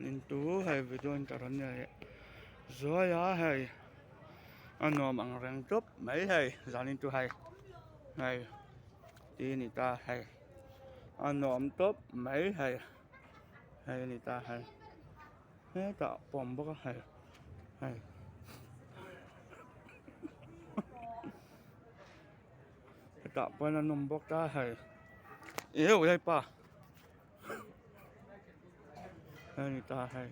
Zanin chu hei video in ka rawn nei zuai a hei a nuam ang reng tawp mai hei zanin chu hei hei ti a ni ta hei a nuam tawp mai hei hei a ni ta hei hetah pawh a awm bawk a hei hei. Hetah pawn an awm bawk a hei eu hepa hei ni ta hei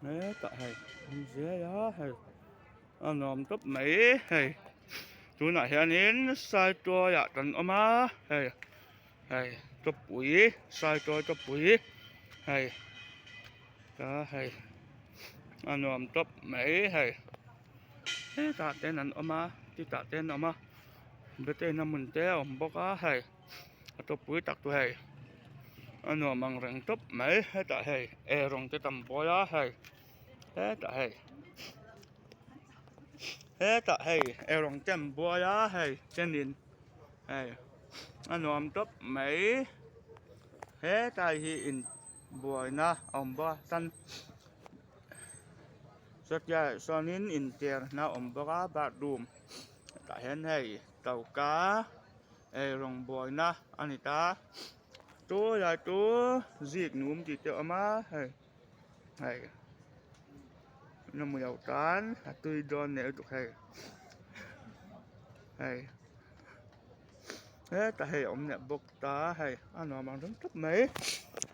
hetah hei awm zel a hei a nuam tawp mai hei tunah hianin saituai ah kan awm a hei hei tawpui saituai tawpui hei ta hei a nuam tawp mai hei. Hetah ten an awm a chutah ten an awm a bethlehem hmun te a awm bawk a hei a tawpui tak chu hei a nuam ang reng tawp mai hetah hei eirawng te tam bawl a hei hetah hei hetah hei eirawng te an buai a hei chenin hei a nuam tawp mai hetlai hi in buaina a awm bawk a chuan. Sawtlaiah sawnin intirna a awm bawk a bathroom tah hian hei choka eirawng buaina a ni ta chu lai chu zik num tih te a awm a hei hei na hmu lo tan a tui dawn leh lutuk hei hei hetah hei a awm leh bawk ta hei a nuam ang reng tawp mai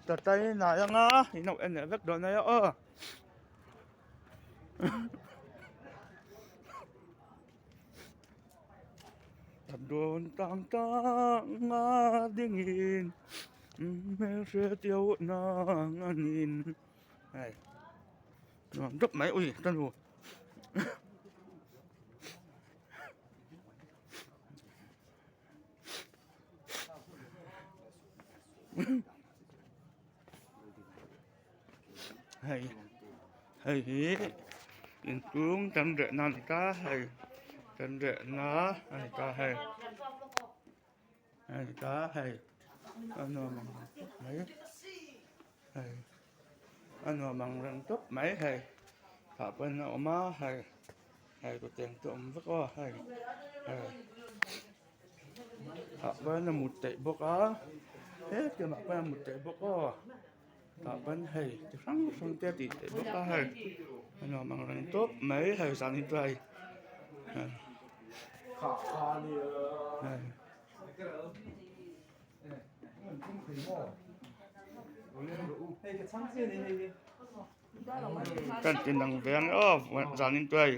tatai hnai anga in lo en leh vek dawn nia aw. A dawn tang tang a dingin hmelhriat deuh nang a nin hei nuam deuh mai ui ka nu. Hei hei hi inchhung kan reh na a ni ta hei kan reh na a ni ta hei a ni ta hei a nuam ang reng tawp mai hei a nuam ang reng tawp mai hei tah pawhin a awm a hei hei kawteng te awm vek aw hei hei. Tah pawn a mut theih bawk a hetiang ah pawn a mut theih bawk aw tah pawn hei chi hrang hrang te a tih theih bawk a hei a nuam ang reng tawp mai hei zan hi chu hei hei. Kan ti nang ve ang aw zanin chu hei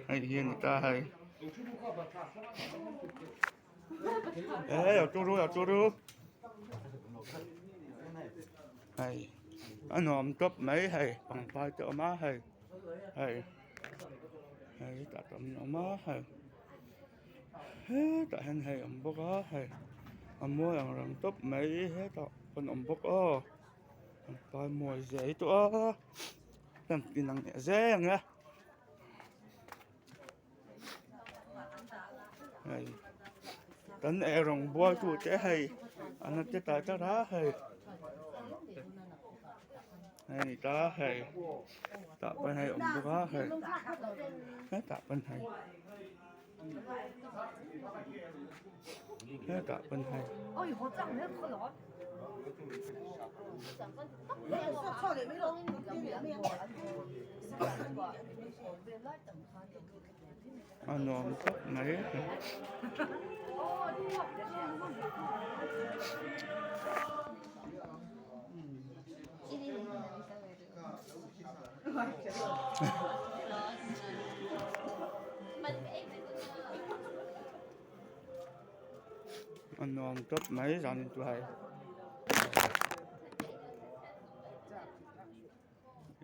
hei hi a ni ta hei e turu a turu hei a nuam tawp mai hei pangpar te a awm a hei hei hei tah te an awm a hei hetah hian hei a awm bawk a hei a mawi ang reng tawp mai hetah pawn a awm bawk aw. Pangpar mawi zia hi tawh a kan tin ang leh zel ang a hei kan eirawng bual tu te hei an la ti tar tar a hei hei ni ta hei tah pawn hei a awm bawk a hei hetah pawn hei hetah pawn hei. A nuam khawp mai. A nuam tawp mai zan in chu hei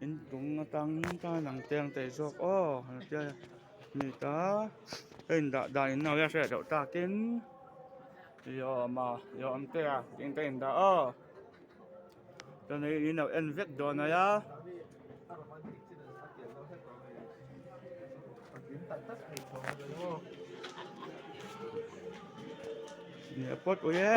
inchung atang chuan ang te ang tei zawk aw ni ta a indah dan in a hriat loh takin i awm a i awm te a tiin ka indah aw. Chuan hei in lo en vek dawn a ya. Nge pawt ui e.